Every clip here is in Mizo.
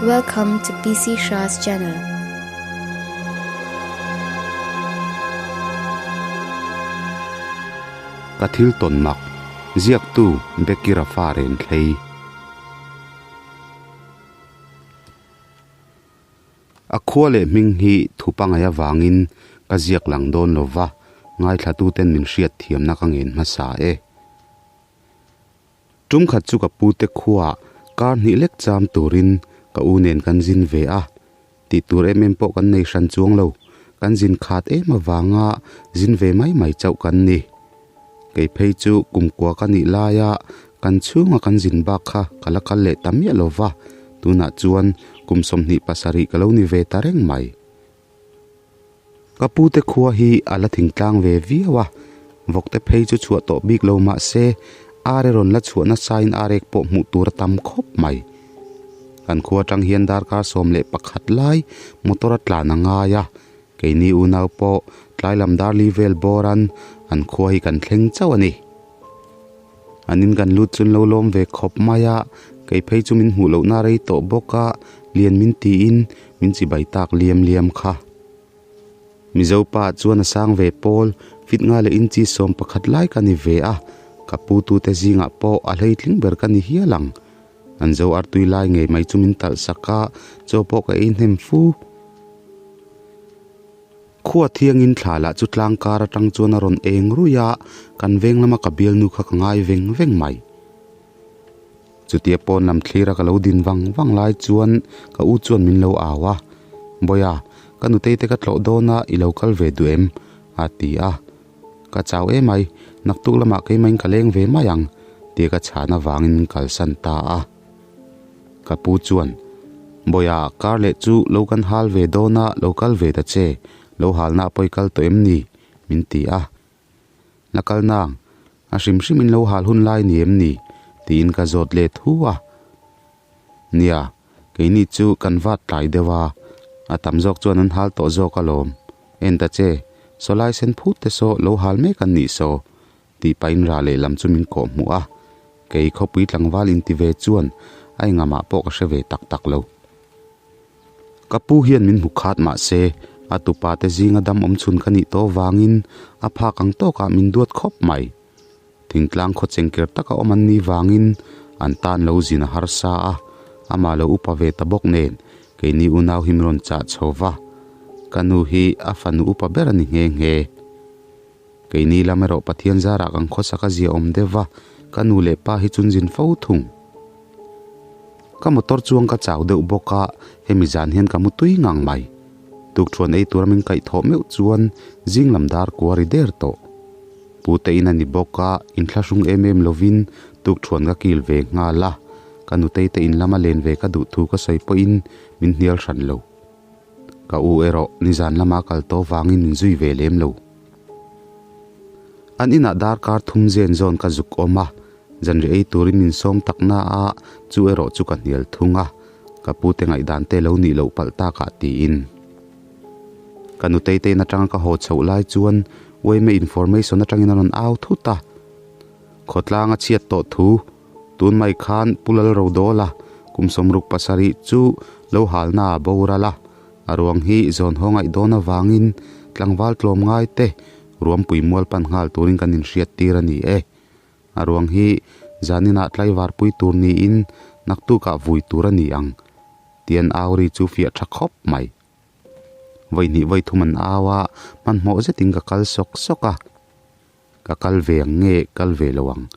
Welcome to PC Shah's channel. Ka thil tawn mak, ziaktu Becky Rafa reng thlei. A khua leh hming hi thu pangai avangin ka ziak lang dawn lo va, ngaithlatuten min hriat thiamna ka ngen hmasa e. Tum khat chu ka pute khuaah kar hnih lek cham turin ka u nen kan zin ve a, tih tur em em pawh kan nei hran chuang lo, kan zin khat em avanga zin ve mai mai chauh kan ni. Kei phei chu kumkua ka nih laia kan chhunga kan zin bak kha ka la kal leh ta miah lo va, tunah chuan kum 27 ka lo ni ve ta reng mai. Ka pute khua hi a la thingtlang ve viau a, vawkte phei chu chhuah tawh bik lo mah se are rawn la chhuah nasain arek pawh hmuh tur a tam khawp mai. Kan khua atang hian darkar 11 lai motor a tlan a ngai a, Keini unau pawh tlai lam dar li vel bawran an khua hi kan thleng chauh a ni. An in kan lut chun lo lawm ve khawp mai a, kei phei chu min hmuh lohna rei tawh bawk a, lian min tiin min chibai tak liam liam kha. Mizo pa chuan a sang ve pawl, fit nga leh inchi 11 lai ka ni ve a, ka pu tute zingah pawh a hleitling ber ka ni hial ang. An zo artui lai ngei mai chu min talh sak a, chaw pawh ka ei hnem fu. Khua thiangin thla lah chu tlang kar atang chuan a rawn eng ruih a, kan veng lama ka bialnu kha ka ngai veng veng mai. Chutia pawn lam thlir a ka lo din vang vang lai chuan ka u chuan min lo au a, Bawiha, ka nutei te ka tlawh dawn a, i lo kal ve duh em? a ti a. Ka chau em ai, naktuk lamah keimahin ka leng ve mai ang, tia ka chhan avangin min kalsan ta a. Ka pu chuan, Bawiha, kar leh chu lo kan hal ve dawn a, lo kal ve ta che, lo halna a pawi kal tawh em ni? min ti a. La kal nang, a hrim hrimin lo hal hun lai ni em ni? tiin ka zawt let hu a. Nia, keini chu kan vat tlai deuh a, a tam zawk chuan an hal tawh zawk alawm. En ta che, saw lai sen phut te saw lo hal mek an nih saw, tih pahin rah lehlam chu min kawh hmuh a. Kei khawpui tlangval inti ve chuan a engamah pawh ka hre ve tak tak lo. Ka pu hian min hmu khat mah se, a tupa te zinga dam awm chhun ka nih tawh vangin a phak ang tawkah min duat khawp mai. Thingtlang khaw chengker taka awm an nih vangin an tan lo zin a harsa a, amah lo upa ve ta bawk nen keini unau hi min rawn chah chho va, ka nu hi a fanu upa ber a ni nghe nghe. Keini lam erawh Pathian zarah kan khawsak a zia awm deuh va, ka nu leh pa hi chun zin fo thung. Ka motor chuang ka chau deuh bawk a, hemi zan hian ka mu tui ngang mai. Tukthuan ei tura min kaihthawh meuh chuan zing lam dar kua ri der tawh. Pute in a ni bawk a, inthlahrung em em lovin tukthuan ka kil ve nghal a, ka nutei te in lama len ve ka duh thu ka sawi pawhin min hnial hran lo. Ka u erawh nizan lama kal tawh vangin min zui ve lem lo. An inah darkar thum zen zawn ka zuk awm a, zanri ei turin min sawm tak na a, chu erawh chu ka hnial thung a, ka pute ngaihdan te lo nih loh palh takah tiin. Ka nutei te in atanga ka haw chhoh lai chuan Uaime information atangin a rawn au thut a, Khawtlang a chhiat tawh thu, tun mai khan Pu Lalrodawla kum 67 chu lo halna a boral a, a ruang hi zawn haw ngaih dawn avangin tlangval tlawm ngai te ruampui mual pan nghal turin kan inhriat tir a ni e. A ruang hi zaninah tlaivarpui tur niin naktukah vui tur a ni ang tian au ri chu fiah tha khawp mai. Vawi hnih vawi thum an au a, hmanhmawh zetin ka kal sawk sawk a. Ka kal ve ang nge kal ve lo ang?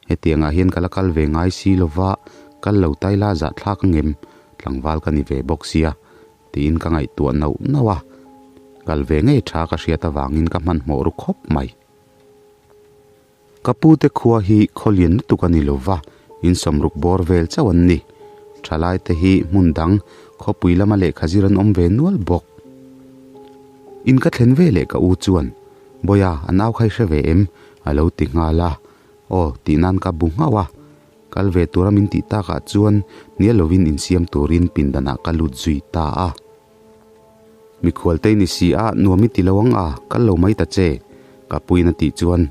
Hetiangah hian ka la kal ve ngai si lo va, kal lo tai la zahthlak ang em? Tlangval ka ni ve bawk sia, tiin ka ngaihtuah nauh nauh a. Kal ve ngei tha ka hriat avangin ka hmanhmawh ru khawp mai. Ka pute khua hi khaw lian lutuk a ni lo va, in sawmruk bawr vel chauh an ni. Thalaite hi hmun dang khawpui lama lehkha zir an awm ve nual bawk. In ka thlen ve leh ka u chuan, Bawiha, a nau kha i hre ve em? a lo ti nghal a. Aw, tih nan ka bu nghauh a. Kal ve tura min tih takah chuan hnial lovin insiam turin pindanah ka lut zui ta a. Mikhual te i ni si a, nuam i ti lo ang a, kal lo mai ta che, ka puiin a tih chuan,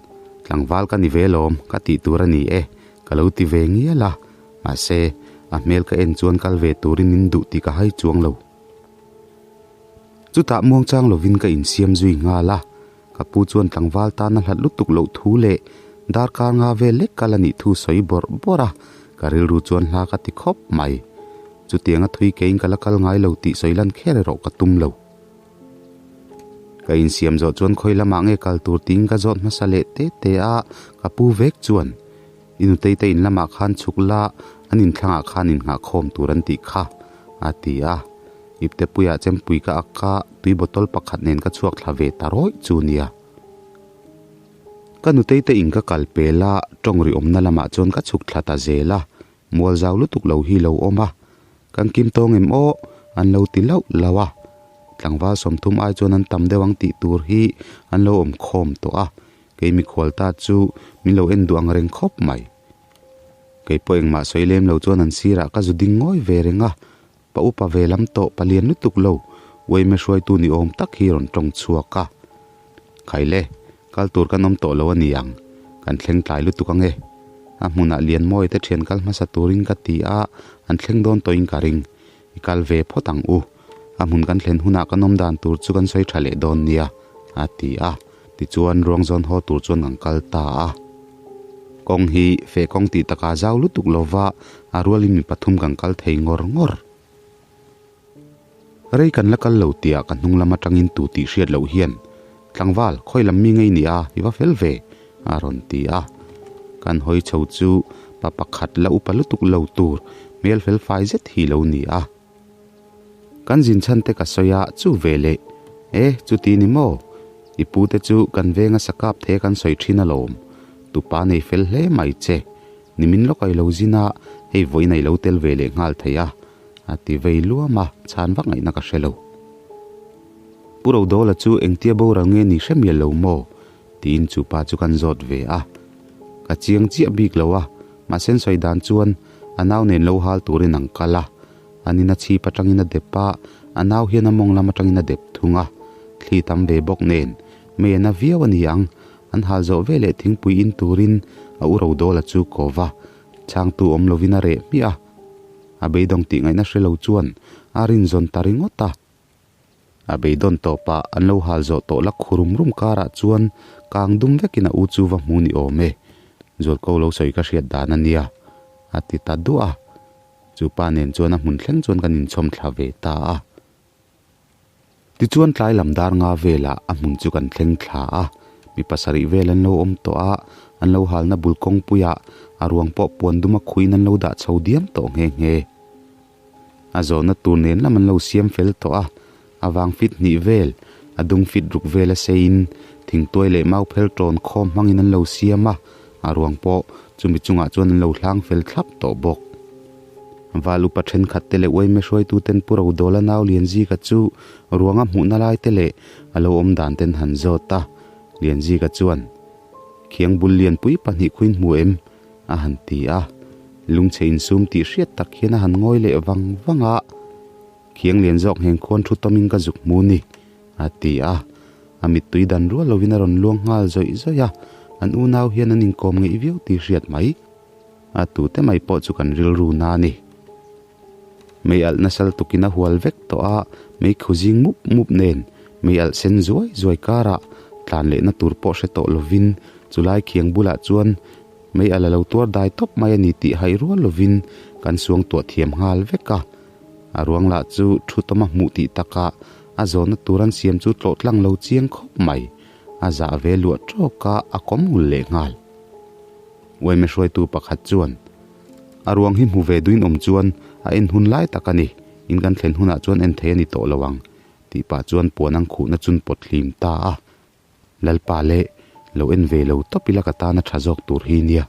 Tlangval ka ni ve lawm, ka tih tur a ni e, ka lo ti ve ngial a. Mahse, A hmel ka en chuan kal ve turin min duh tih ka hai chuang lo. Chutah muangchang lovin ka insiam zui nghal a, ka pu chuan tlangval tan a hlat lutuk loh thu leh darkar nga vel lek kal a nih thu sawi bawrh bawrh a, ka rilru chuan hla ka ti khawp mai. Chutianga thui keiin ka la kal ngai lo tih sawi lan kher erawh ka tum lo. Ka insiam zawh chuan khawi lamah nge kal tur tiin ka zawt hmasa leh te te a, ka pu vek chuan I nutei te in lamah khan chhuk la, an inthlangah khan innghah khawm tur an tih kha, a ti a. Iptepuiah chempui ka ak a, tui bottle pakhat nen ka chhuak thla ve ta rawih chu nia. Ka nutei te in ka kal pel a, tawng ri awmna lamah chuan ka chhuk thla ta zel a, mual zau lutuk lo hi lo awm a, kan kim tawng em aw, an lo ti lauh lauh a. Tlangval sawmthum ai chuan an tam deuh ang tih tur hi an lo awm khawm tawh a, Kei mikhual ta chu min lo en duh ang reng khawp mai. Kei pawh engmah sawi lem lo chuan an sirah ka zu ding ngawi ve reng a, pa upa ve lam tawh palian lutuk lo uaime hruaitu ni awm tak hi rawn tawng chhuak a. Khaile, kal tur kan awm tawh lo a ni ang, kan thleng tlai lutuk ang e. A hmunah Lianmawia te thian kal hmasa turin ka ti a, an thleng dawn tawhin ka ring. I kal ve phawt ang u. A hmun kan thlen hunah kan awm dan tur chu kan sawi tha leh dawn nia, a ti a. Tichuan ruang zawn haw tur chuan kan kal ta a. Kawng hi feh kawng tih takah zau lutuk lova a rualin mi pathum kan kal thei ngawr ngawr. Rei kan la kal lo tihah ka hnung lam atangin tu tih hriat loh hian, Tlangval, khawi lam mi ngei ni a, i va fel ve, a rawn ti a. Kan hawi chho chu pa pakhat la upa lutuk lo tur hmel fel fai zet hi lo ni a. Kan zin chhan te ka sawi a, chu ve leh, E, chuti ni maw? I pu te chu kan venga sakap the kan sawi thin alawm. Tupa nei fel hle mai che. Nimin lawk a i lo zin a, hei vawiin a i lo tel ve leh nghal thei a, a ti vei luam a, chhan vak ngaihna ka hre lo. Pu Rodawla chu engtia boral nge ni hre mial lo maw? tiin chu pa chu kan zawt ve a. Ka chiang chiah bik lo a, mahse an sawi dan chuan a nau nen lo hal turin an kal a. An in a chhip atangin a dep a, a nau hian a mawng lam atangin a dep thung a. Thli tam ve bawk nen, mei a na viau a ni ang, an hal zawh ve leh thingpui in turin a u Rodawla chu ko va, chhangtu awm lovin a reh hmiah a. A beidawng tih ngaihna hre lo chuan a rinzawn ta ringawt a. A beidawn tawpah an lo hal zawh tawh la khurum rum karah chuan kang dum vekin a u chu va hmu ni awm e, Zualko lo sawi ka hriat dan a nia, a ti ta duah a. Chu pa nen chuan a hmun thleng chuan kan inchhawm thla ve ta a. Tichuan tlai lam dar nga velah a hmun chu kan thleng thla a, mi pasarih vel an lo awm tawh a, an lo halna bul kawngpuiah a ruang pawh puan duma khuiin an lo dah chho diam tawh nghe nghe. A zawhna tur nen lam an lo siam fel tawh a, a vang fit hnih vel, a dung fit ruk vel a seiin thingtuai leh mau phel tawn khawm hmangin an lo siam a, a ruang pawh chumi chungah chuan an lo hlang fel thlap tawh bawk. Val upa thenkhat te leh uaime hruaituten Pu Rodawla nau Lianzika chu ruanga hmuhna lai te leh a lo awm dan ten han zawt a, Lianzika chuan, Khiang bul lianpui pahnih khuin hmu em? A han ti a, lungchhe insum tih hriat tak hian a han ngawi leh vang vang a, Khiang lian zawk ngheng khuan thu tawmin ka zuk hmu ni, a ti a, a mittui dan rual lovin a rawn luang nghal zawih zawih a, an unau hian an inkawm ngeih viau tih hriat mai. A tute mai pawh chu kan rilru na a ni. Mei alh nasal tukin a hual vek tawh a, mei khu zing mup mup nen mei alh sen zuai zuai karah tlan lehna tur pawh hre tawh lovin chulai khiang bulah chuan Mei a la lo tuar dai tawp mai a ni tih haih rual lovin kan suang tuah thiam nghal vek a. A ruang lah chu thu tawma hmuh tih takah a zawnna tur an siam chu tlawh tlang lo chiang khawp mai. A zah ve luah tawk a, a kawm ngul leh nghal. Uaime hruaitu pakhat chuan, A ruang hi hmu ve duin awm chuan a en hun lai tak a ni, in kan thlen hunah chuan en thei a ni tawh lo ang, tih pah chuan puan ang khuhna chun pawt hlim ta a. Lalpa leh lo en ve lo tawp ila ka tana tha zawk tur hi nia.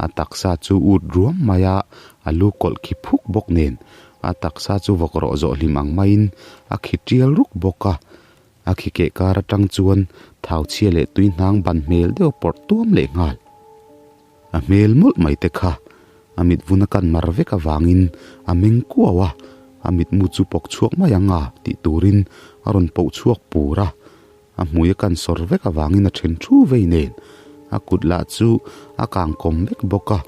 A taksa chu ut ruam mai a, a lu kawlh khi phuk bawk nen a taksa chu vawk rawh zawh hlim ang maiin a khi tial ruk bawk a. A khi keh kar atang chuan thau chhia leh tui hnang ban hmel deuh a pawrh tuam leh nghal. A hmel mawlh mai te kha a mit vun a kan mar vek avangin a meng kuau a, a mitmu chu pawk chhuak mai ang a tih turin a rawn poh chhuak pur a, a hmui a kan sawr vek avangin a then thu vei nen a kut lah chu a kang kawm vek bawk a.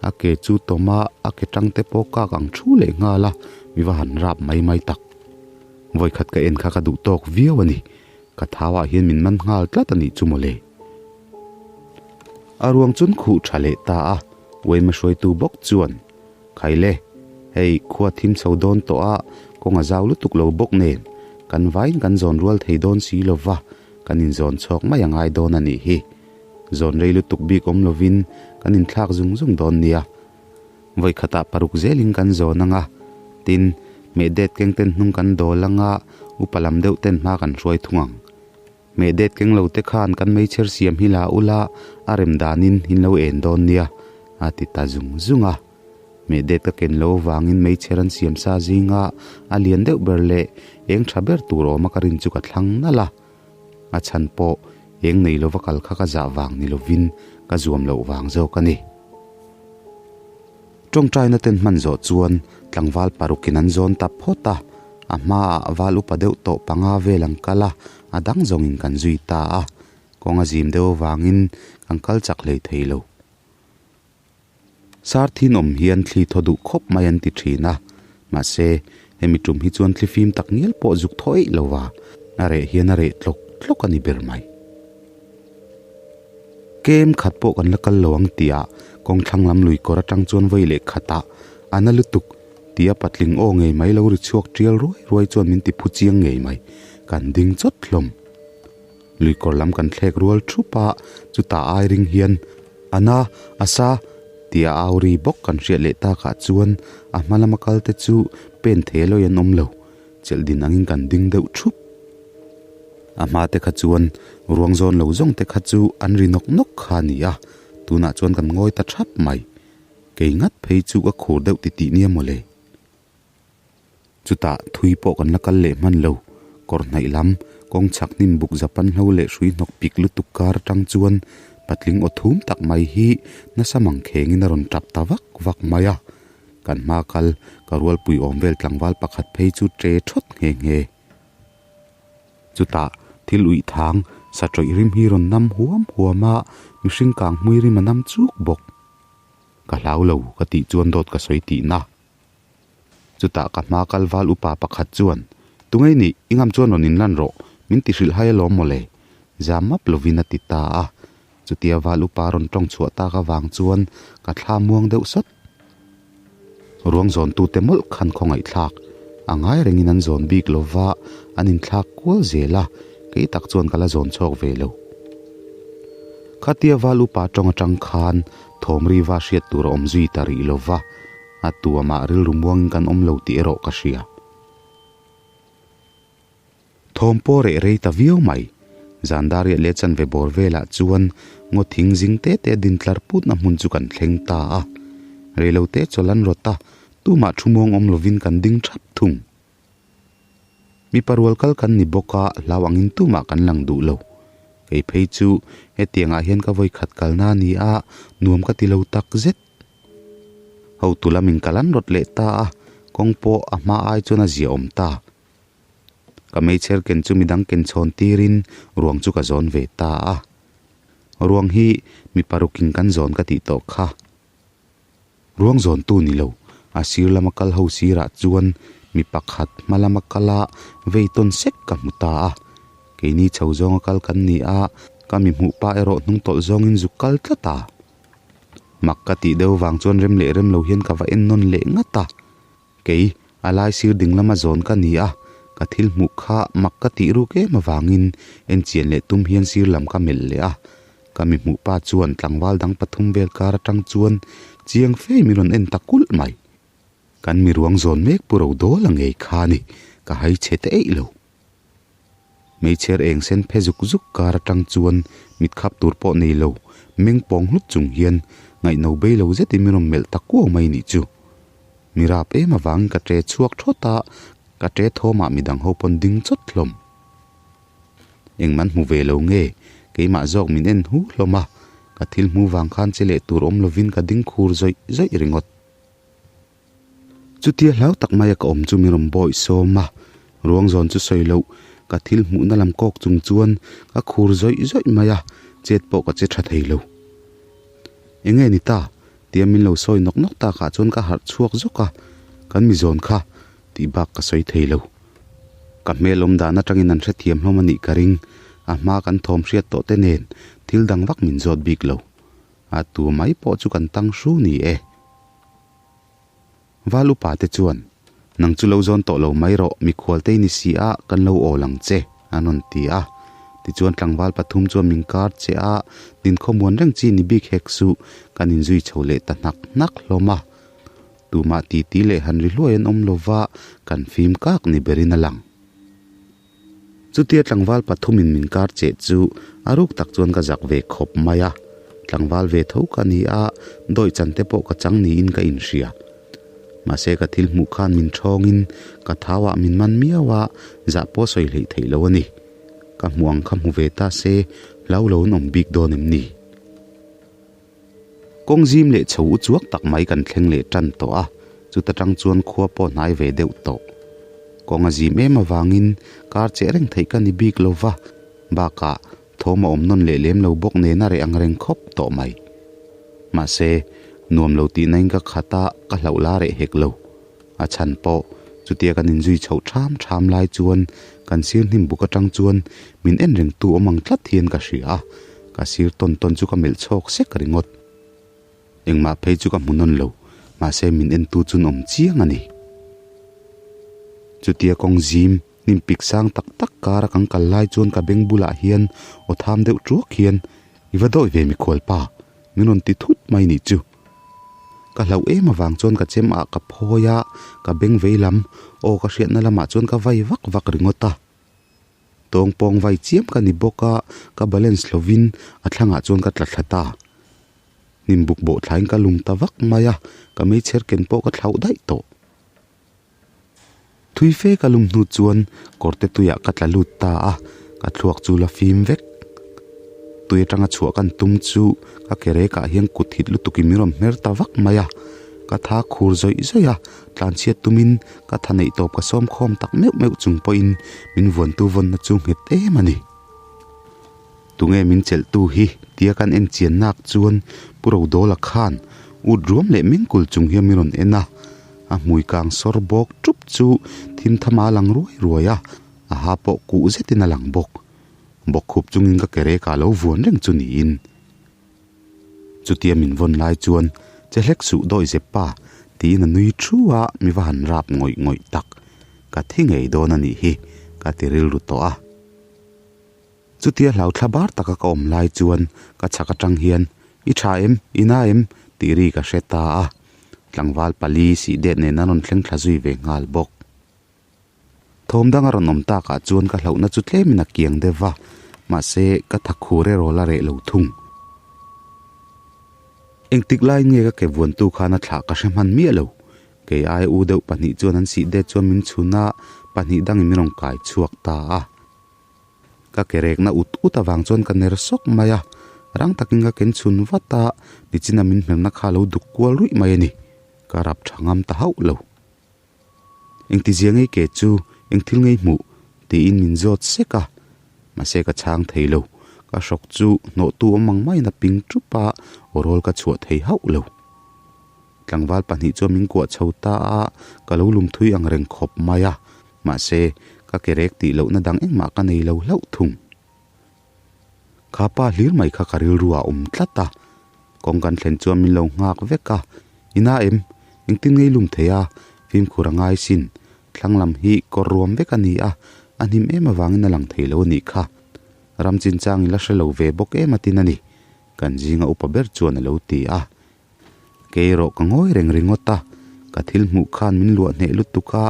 A ke chu tawm a, a ke tang te pawh kak ang thu leh nghal a, mi va han rap mai mai tak. Vawikhat ka en kha ka duh tawk viau a ni. Ka thau ah hian min man nghal tlat a nih chu mawle. A ruang chun khuh tha leh ta a, uaima hruaitu bawk chuan, Khaile, hei khua thim chho dawn tawh a, kawng a zau lutuk lo bawk nen, kan vaiin kan zawn rual thei dawn si lo va, kan inzawn chhawk mai a ngai dawn a nih hi. Zawn rei lutuk bik awm lovin kan inthlak zung zung dawn nia. Vawi khatah paruk zelin kan zawn ang a, tin, hmeh det keng ten hnung kan dawl ang a, upa lam deuh ten hma kan hruai thung ang. Hmeh det keng lo te khan kan meichher siam hi la ula, a rem danin in lo en dawn nia, a ti ta zung zung a. Hmeh det ka ken lo vangin meichher an siam sa zinga a lian deuh ber leh eng tha ber tur awma ka rin chu ka thlang nalh a. A chhan pawh eng nei lova kal kha ka zah vang ni lovin ka zuam loh vang zawk a ni. Tawngtaina ten hman zawh chuan tlangval parukin an zawn ta phawt a, a hmaah val upa deuh tawh panga vel an kal a, a dang zawngin kan zui ta a, kawng a zim deuh avangin kan kal chak hlei thei lo. Sar thin awm hian thli thaw duh khawp mai an ti thin a, mahse hemi tum hi chuan thli fim tak ngial pawh zuk thaw eih lo va, a reh hian a reh tlawk tlawk a ni ber mai. Kem khat pawh kan la kal lo ang tihah kawng thlang lam lui kawr atang chuan vawi leh khatah a na lutuk tia patling aw ngei mai lo ri chhuak tial ruai ruai chuan min ti phu chiang ngei mai, kan ding chawt hlawm. Lui kawr lam kan thlek rual thup a, chutah ai ring hian A na, a sa tia au ri bawk kan hriat leh takah chuan a hma lama kal te chu pen thei lawi an awm lo, chelh din angin kan ding deuh thup. A hma te kha chuan ruang zawn lo zawng te kha chu an ri nawk nawk kha a ni a, tunah chuan kan ngawi ta thap mai. Kei ngat phei chu ka khur deuh titih nia mawle. Chutah thui pawh kan la kal leh hman lo, kawr hnaih lam, kawng chhak hnim buk zapan hlo leh hrui hnawk pik lutuk kar atang chuan patling aw thum tak mai hi nasa mang khengin a rawn tap ta vak vak mai a. Kan hma kal, ka rualpui awm vel tlangval pakhat phei chu tre thawt nghe nghe. Chutah thil uih thang, sa tawih rim hi rawn nam huam huam a, mihring kang hmui rim a nam chuk bawk. Ka hlau lo ka tih chuan dawt ka sawi tihna. Chutah ka hma kal val upa pakhat chuan, Tungei nih, i ngam chuan rawn inlan rawh, min ti hrilh hai alawm mawle, zam map lovin a ti ta a. Chutia val upa rawn tawng chhuah tak avang chuan ka thla muang deuh sawt. Ruang zawntute mawlh khan khawngaihthlak a ngai rengin an zawn bik lova, an inthlak kual zel a, kei tak chuan ka la zawn chhuak ve lo. Khatia val upa tawng atang khan thawm riva hriat tur a awm zui ta rih lova, A tuamah rilru muangin kan awm lo tih erawh ka hria. Thawm pawh reh rei ta viau mai. Zandariah leh chanve bawr velah chuan ngaw thing zing te te din tlar putna hmun chu kan thleng ta a. Reilo te chawlh an rawt a, tumah thu muang awm lovin kan ding thap thung. Mipa rual kal kan ni bawk a, hlau angin tumah kan lang duh lo. Kei phei chu hetiangah hian ka vawi khat kalna a ni a, nuam ka ti lo tak zet. Hotu lamin ka lan rawt leh ta a, kawng pawh a hma ai chuan a zia awm ta. Ka meichher ken chu midang ken chhawn tirin ruang chu ka zawn ve ta a. Ruang hi mi parukin kan zawn ka tih tawh kha. Ruang zawntu ni lo, a sir lama kal ho sirah chuan mi pakhat hma lama kala vei tawn sek ka hmu ta a. Keini chho zawnga kal kan ni a, ka mi hmuh pa erawh hnung tawlh zawngin zuk kal tlat a. Mak ka tih deuh vang chuan rem leh rem lo hian ka va en nawn leh ngat a. Kei, a lai sir ding lama zawn ka ni a, ka thil hmuh kha mak ka tih ruk em avangin en chian leh tum hian sir lam ka melh leh a. Ka mi hmuh pa chuan tlangval dang pathum vel kar atang chuan chiang fe min rawn en ta kulh mai. Kan mi ruang zawn mek pu ro dawl a ngei kha ni, ka hai chhe ta eih lo. Hmeichher eng sen phe zuk zuk kar atang chuan mit khap tur pawh nei lo, meng pawng hlut chung hian ngaihno bei lo zetin min rawn melh ta kuau mai nih chu. Mi rap em avangin ka ṭe chhuak thawt a, ka ṭe thawmah midang ho pawn ding chawt hlawm. Engman hmu ve lo nge, keimah zawk min en hu hlawm a, ka thil hmu vang khan che leh tur awm lovin ka ding khur zawih zawih ringawt. Chutia hlau tak maia ka awm chu min rawn bawih sawm a, ruang zawn chu sawi loh, ka thil hmuhna lam kawk chung chuan ka khur zawih zawih mai a, chet pawh ka che tha thei lo. Enge ni ta? Tia min lo sawi nawk nawk takah chuan ka harh chhuak zawk a, kan mi zawn kha tih bak ka sawi thei lo. Ka hmel awm dan atangin an hrethiam hlawm a nih ka ring, a hma kan thawm hriat tawh te nen thil dang vak min zawt bik lo. A tu mai pawh chu kan tang hru ni e. Val upa te chuan, Nang chu lo zawn tawh lo mai rawh, mikhual te i ni si a, kan lo awl ang che, an rawn ti a. Tichuan tlangval pathum chuan min kar che a, dinkhawmuan reng chi ni bik hek suh, kan inzui chho leh ta hnak hnak hlawm a. Tumah titi leh han ri hluai an awm lo va, kan fim kak ni berin a lang. Chutia tlangval pathumin min kar cheh chu a ruk tak chuan ka zak ve khawp mai a, tlangval ve tho ka ni a, dawi chan te pawh ka chang niin ka inhria. Mahse ka thil hmuh khan min thawngin ka thauah min man miau a, zah pawh sawi hleih theih lo a ni. Ka hmuh ang kha hmu ve ta se, hlau lo an awm bik dawn em ni? Kawng zim leh chho u chuak tak mai kan thleng leh tan tawh a, chuta tang chuan khua pawh hnai ve deuh tawh. Kawng a zim em avangin kar cheh reng theih ka ni bik lo va, bakah thawm a awm nawn leh lem lo bawk nen a reh ang reng khawp tawh mai. Mahse, nuam lo tihna in ka khat a, ka hlauh la reh hek lo. A chhan pawh chutia kan inzui chhoh ṭham ṭham lai chuan kan sir hnim buk aṭang chuan min en rengtu awm ang tlat hian ka hria a, ka sir tawn tawn chu ka melh chhawk sek ringawt. Engmah phei chu ka hmu nawn lo, mahse min entu chu an awm chiang a ni. Chutia kawng zim hnim pik sang tak tak kara kan kal lai chuan ka beng bulah hian aw tham deuh ṭuak hian, I va dawi ve mikhualpa, min rawn ti thut mai nih chu. Ka hlauh em avang chuan ka chem ah ka phawi a, ka beng vei lam, aw ka hriatna lamah chuan ka vai vak vak ringawt a. Tawng pawng vai chiam ka ni bawk a, ka balance hlovin a thlangah chuan ka tla thla ta. Hnim buk bawh thlain ka lum ta vak mai a, ka meichher ken pawh ka thlauh daih tawh. Thui fe ka lum hnu chuan kawrte tuiah ka tla lut ta a, ka thluak chu la fim vek. Tui atanga chhuah kan tum chu ka ke rekah hian kut hit lutukin min rawn hmer ta vak mai a, ka tha khur zawih zawih a, tlanchhiat tumin ka tha neih tawp ka sawm khawm tak meuh meuh chung pawhin min vuantu vawnna chu nghet em a ni. Tunge min chelhtu hi tia kan en chian nak chuan Pu Rodawla khan ut ruam leh mengkul chung hian min rawn en a, a hmui kang sawr bawk tup chu thim thama a lang ruai ruai a, a ha pawh kuh zetin a lang bawk. Bawkkhup chungin ka kerek ah lo vuan reng chu niin. Chutia min vawn lai chuan che hlek suh dawi zep pa tiin a nui thu a, mi va han rap ngawih ngawih tak. Ka thi ngei dawn a nih hi ka ti rilru tawh a. Chutia hlau thla bar taka ka awm lai chuan ka chhak atang hian, I tha em? I na em? tih ri ka hre ta a. Tlangval pali sih det nen an rawn thleng thla zui ve nghal bawk. Thawm dang a rawn awm takah chuan ka hlauhna chu tlemin a kiang deuh va, mahse ka tha khur erawh la reh lo thung. Engtik laiin nge ka ke vuantu khan a thlah ka hre hman miah lo. Kei ai u deuh pahnih chuan an sih det chuan min chhun a, pahnih dangin min rawn kai chhuak ta a. Ka ke rekna ut ut avang chuan ka ner sawk mai a, rang takin ka ken chhun vat a, nichina min hmerna kha a lo duk kual ruih mai a ni. Ka rap tha ngam ta hauh lo. Engtizia ngei ke chu eng thil ngei hmuh? tiin min zawt sek a, mahse ka chhang thei lo. Ka hrawk chu hnawhtu awm ang maiin a ping tup a, aw rawl ka chhuah thei hauh lo. Tlangval pahnih chuan min kuah chho ta a, ka lo lum thui ang reng khawp mai a, mahse, ka ke rek tih lohna dang engmah ka nei lo hlauh thung. Kha pa hlir mai kha ka rilru ah awm tlat a, kawng kan thlen chuan min lo nghak vek a, Ina em? Engtin ngei lum thei a? Fimkhur a ngai sin. Thlang lam hi kawr ruam vek a ni a, a hnim em avangin a lang thei lo a nih kha. Ram chinchang i la hre lo ve bawk em a tin a ni, kan zinga upa ber chuan a lo ti a. Kei erawh ka ngawi reng ringawt a, ka thil hmuh khan min luah hneh lutuk a,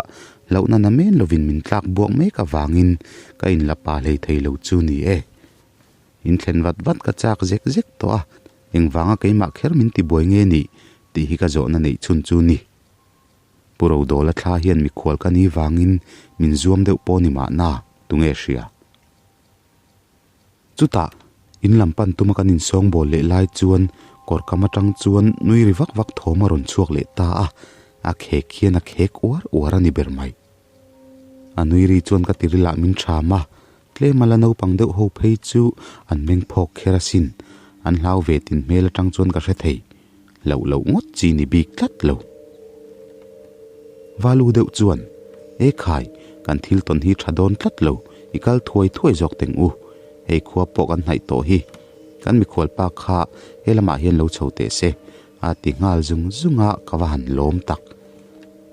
hlauhna na men lovin min tlak buak mek avangin ka inla pa hlei thei lo chu ni e. In thlen vat vat ka chak zek zek tawh a, engvanga keimah kher min tibuai nge nih tih hi ka zawhna neih chhun chu ni. Pu Rodawla thla hian mikhual ka ni vangin min zuam deuh pawh ni mahna, tunge hria? Chutah, in lam pan tuma kan insawng bawl leh lai chuan kawr kam atang chuan nui ri vak vak thawm a rawn chhuak leh ta a, a khek hian a khek uar uar a ni ber mai. A nui ri chuan ka tirilah min ṭham a, tlem a la naupang deuh ho phei chu an meng phawk kher asin, an hlau ve tin hmel atang chuan ka hre thei. Hlauh loh ngawt chi ni bik tlat lo. Valu deuh chuan, E khai, kan thil tawn hi tha dawn tlat lo, i kal thuai thuai zawk teng u. Hei khua pawh kan hnaih tawh hi. Kan mikhual pa kha he lamah hian lo chho teh se, a ti nghal zung zung a, ka va han lawm tak.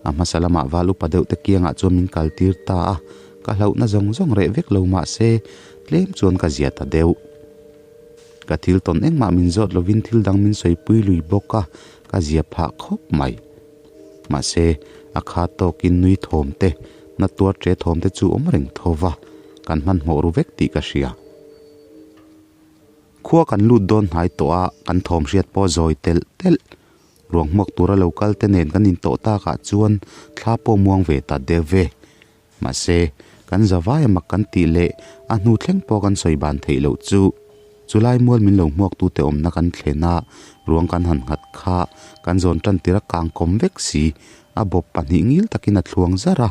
A hmasa lamah val upa deuh te kiangah chuan min kal tir ta a, ka hlauhna zawng zawng reh vek lo mah se, tlem chuan ka zia ta deuh. Ka thil tawn engmah min zawt lovin thil dang min sawipui lui bawk a, ka zia phah khawp mai. Mahse, a kha tawkin nui thawm te, na tuar ṭe thawm te chu awm reng tho va, kan hmanhmawh ru vek tih ka hria. Khua kan lut dawn hnai tawh a, kan thawm hriat pawh zawi telh telh. Ruang hmuak tura lo kal te nen kan intawh takah chuan thla pawh muang ve ta deuh ve. Mahse, kan zavai a mak kan tih leh a hnu thleng pawh kan sawi ban theih loh chu. Chulai mual min lo hmuaktute awmna kan thlen a, ruang kan han nghat kha kan zawn tan tir a kang kawm vek si. A bawp pahnih ngil takin a thluang zar a,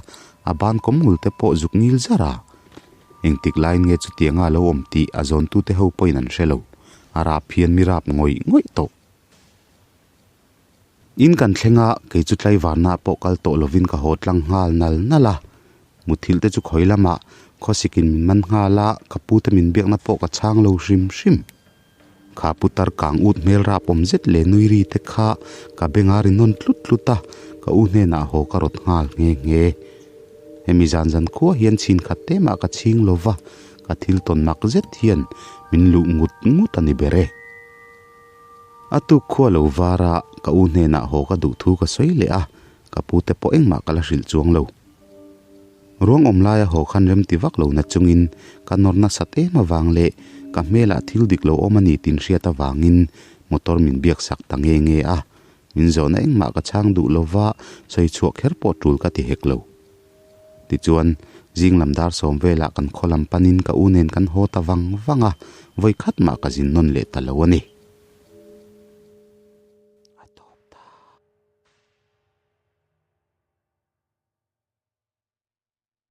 a ban kawm ngul te pawh zuk ngil zar a. Engtik laiin nge chutianga a lo awm tih a zawntute ho pawhin an hre lo. A rap hian mi rap ngawih ngawih tawh. In kan thleng a, kei chu tlaivarna pawh kal tawh lovin ka haw tlang nghal nal nal a. Muthilh te chu khawi lamah khawsikin min man nghal a, ka pu te min biakna pawh ka chhang lo hrim hrim. Kha putar kang ut hmel rap awm zet leh nui ri te kha ka beng a ri nawn tlut tlut a, ka u hnenah haw ka rawt nghal nghe nghe. Hemi zan zan khua hian chhin khat te mah ka chhing lo va, ka thil tawn mak zet hian min luh ngut ngut a ni ber e. A tuk khua lo var a, ka u hnenah haw ka duh thu ka sawi leh a, ka pu te pawh engmah ka la hrilh chuang lo. Ruang awm laia haw khan rem ti vak lo na chungin ka nawr nasat em avang leh ka hmelah thil dik lo awm a ni tin hriat avangin motor min biak sak ta nge nge a, min zawhna engmah ka chhang duh lova sawi chhuah kher pawh tul ka ti hek lo. Tichuan, zing lam dar sawm velah kan khaw lam panin ka u nen kan haw ta vang vang a, vawi khat mah ka zin nawn leh ta lo a ni.